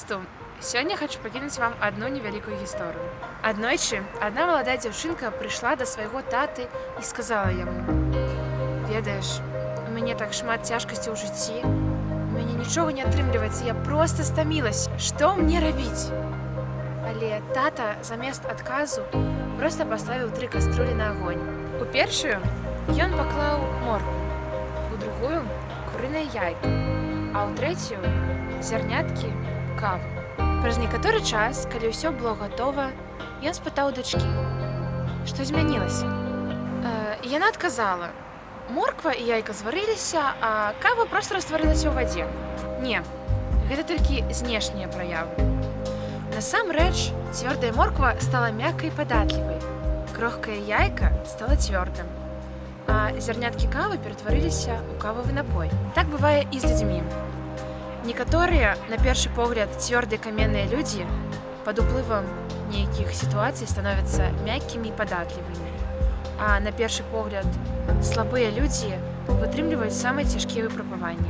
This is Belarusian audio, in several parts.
Хрысту! Сёння хачу пакінуць вам адну невялікую гісторыю. Аднойчы адна маладая дзяўчынка прыйшла да свайго таты і сказала яму: « Ведаеш, у мяне так шмат цяжкасцяў у жыцці, у мяне нічога не атрымліваецца, я проста стамілася. Што мне рабіць? Але тата замест адказу проста паставіў тры каструлі на агонь. У першую ён паклаў моркву, у другую курынае яйка, а ў трэцюю зярняткі кавы. Праз некаторы час, калі ўсё было гатова, ён спытаў у дачкі, што змянілася. І яна адказала: Морква і яйка зварыліся, а кава проста растварылася ў вадзе. Не, гэта толькі знешнія праявы. Насамрэч, цвёрдая морква стала мяккай і падатлівай. Крохкае яйка стала цвёрдым. А зярняткі кавы ператварыліся ў кававы напой. Так бывае і з людзьмі. Некаторыя, на першы погляд, цвёрдыя каменныя людзі пад уплывам нейкіх сітуацый становяцца мяккімі і падатлівымі. А на першы погляд, слабыя людзі вытрымліваюць самыя цяжкія выпрабаванні.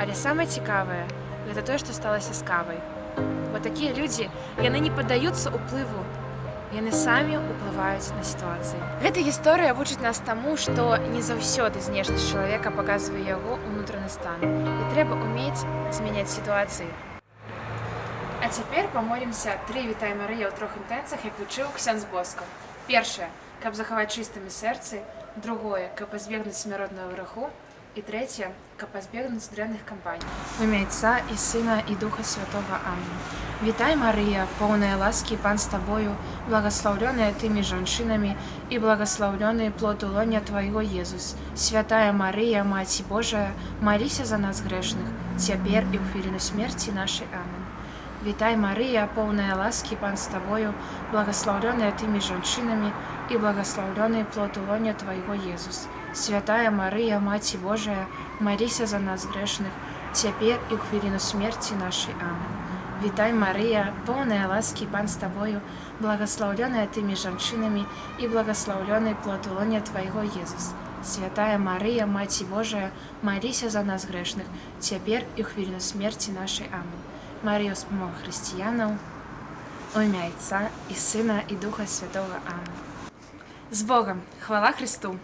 Але самае цікавае гэта тое, што сталася з кавай. Бо такія людзі, яны не паддаюцца ўплыву, яны самі ўплываюць на сітуацыі. Гэта гісторыя вучыць нас таму, што не заўсёды знешнасць чалавека паказвае яго ўнутраны стан. І трэба ўмець змяняць сітуацыі. А цяпер памолімся тры Вітай Марыя ў трох інтэнцыях, як вучыў ксёндз Боска. Першае, каб захаваць чыстымі сэрцы, другое, каб пазбегнуць смяротнага граху, і трэцяе, каб пазбегнуць дрэнных кампаній. У імя Айца і Сына і Духа Святога. Амэн. Вітай, Марыя, поўная ласкі, Пан з табою, благаслаўлёная ты між жанчынамі, і благаслаўлёны плод улоння Твайго, Езус. Святая Марыя, Маці Божая, маліся за нас грэшных, цяпер і ў хвіліну смерці нашай. Амэн. Вітай, Марыя, поўная ласкі, Пан з табою, благаслаўлёная ты між жанчынамі, і благаслаўлёны плод улоння Твайго, Езус. Святая Марыя, Маці Божая, маліся за нас грэшных, цяпер і ў хвіліну смерці нашай. Амэн. Вітай, Марыя, поўная ласкі, Пан з табою, благаслаўлёная ты між жанчынамі, і благаслаўлёны плод улоння Твайго, Езус. Святая Марыя, Маці Божая, маліся за нас грэшных, цяпер і ў хвіліну смерці нашай. Амэн. Марыя, успамога хрысціянаў, у імя Айца і Сына і Духа Святога. Амэн. З Богам! Хвала Хрысту!